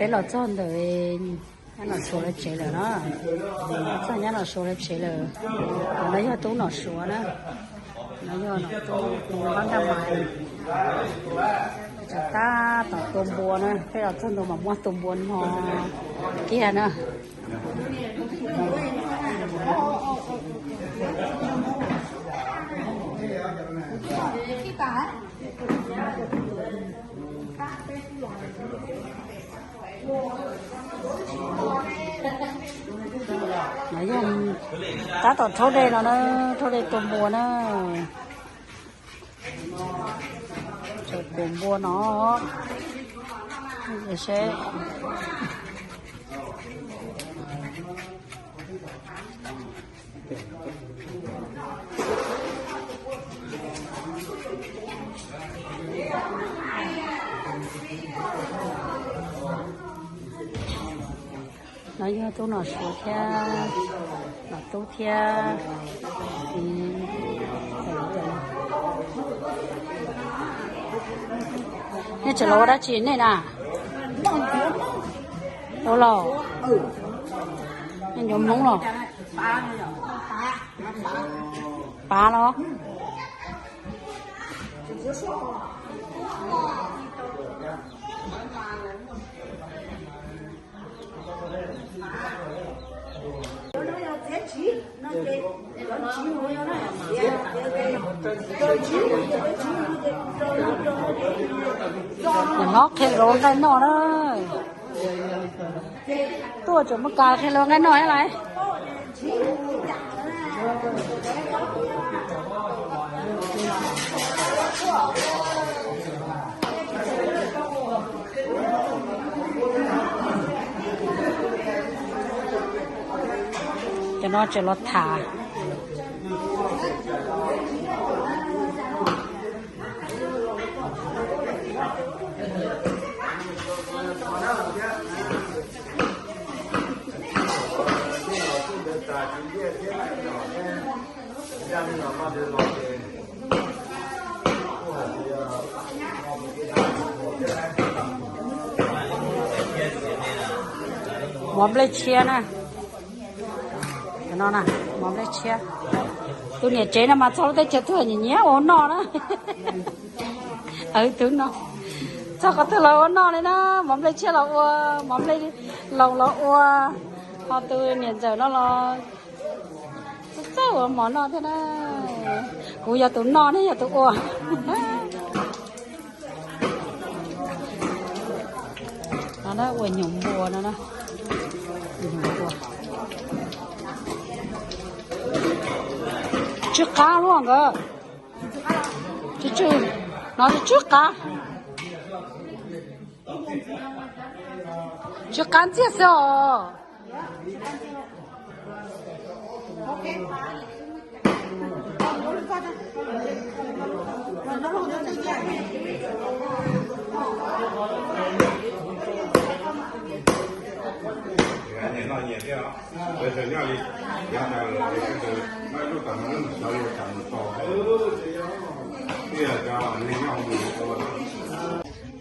Peb los txog ntawm nyab Nom Suav lawv tsev lawm na. Txog nyab Nom Suav lawv tsev lawm. No yog tub Nom Suav na. No yog Nom Tub, Nom Tub Ntaj Maiv. Tseem tab tom tua npua na, peb los txog ntua mas muab tua npua no kiag na. No yog tab tom rhaub dej no na, rhaub dej tua npua na. Tseem pom npua no seb. No yog tub Nom Suav thiab Nom Tub thiab. Nej tseem los ua dab tsi nej na? Ua los, nej yuav Hmoob los? Pav los? Nyob qhia lus nqaij noj na. Tuaj tseem mus kas qhia lus nqaij noj thiab lawm. Cov no tseem los tham. Mov nplej tshiab na. No na, mov nplej tshiab. Tus niam tsev no mas txog lub teb chaws twg nyiam nyiam ua noj na. Tus no txog qhov twg los ua noj li na, mov nplej tshiab los ua, mov nplej loos los ua, ho tus niam ntxawm no los txawj ua mov noj thiab na. Kuv yog tus noj ne yog tus ua. No ua nyuam npua no. Tsw qab luaj nkawd. Tsw, no tsw qab. Tsw qab ntxiag xwb os.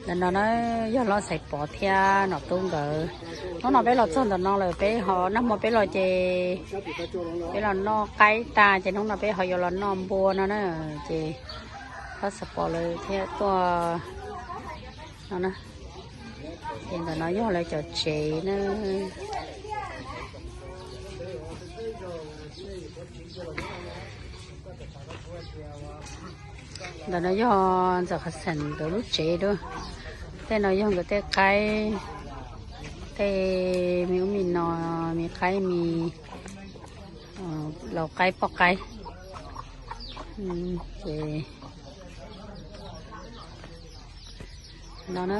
Ntawm no na yog Loj Xaiv Pov thiab Nom Tub nkawd. Hnub no peb los txog ntawm no lawm, peb ho nag hmo peb los ces peb los noj qaib tag ces hnub no peb ho yuav los noj npua no na. Ces Loj Xaiv Pov lawv thiaj tuaj no na. Ces ntawm no yog lawv cov tsev na. Ntawm no yog ntxawm Qhov Xeem nkawd lub tsev dua. Tej no yog nkawd tej qaib, tej me ub me no, me qaib me lau qaib poj qaib. Ces no na,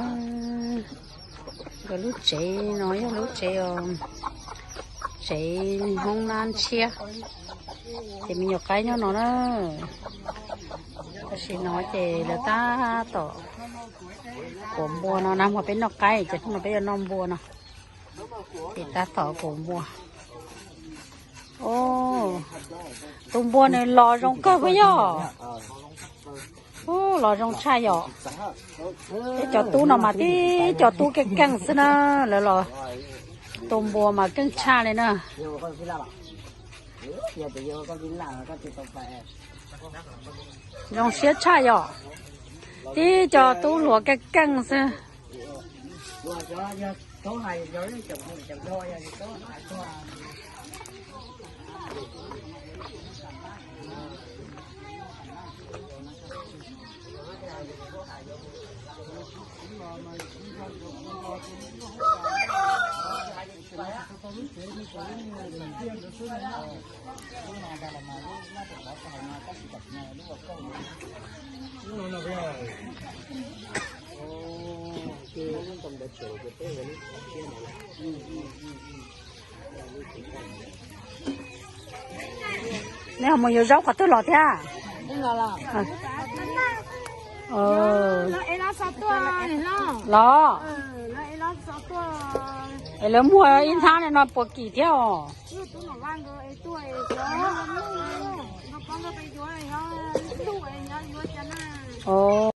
nkawd lub tsev no yog lub tsev, tsev hoob nab ntshiab. Ces me nyuam qaib nyob no na. Tam sim no ces lawv tab tom kuav npua no, nag hmo peb noj qaib ces hnub no peb yuav noj npua no. Ces tab tom kuav npua. Tus npua nws los zoo kawg puas yog? Ub, los zoo tshaj yom. Tib cov tub no mas tib cov tub keej keej xwb na, lawv los tua npua mas keej tshaj li na. Zoo siab tshaj yom. Tib cov tub hluas keej keej xwb. Nej ho mus yuav zaub qhov twg los thiab? Los, es lawv muag ib nthab no puas kim thiab os?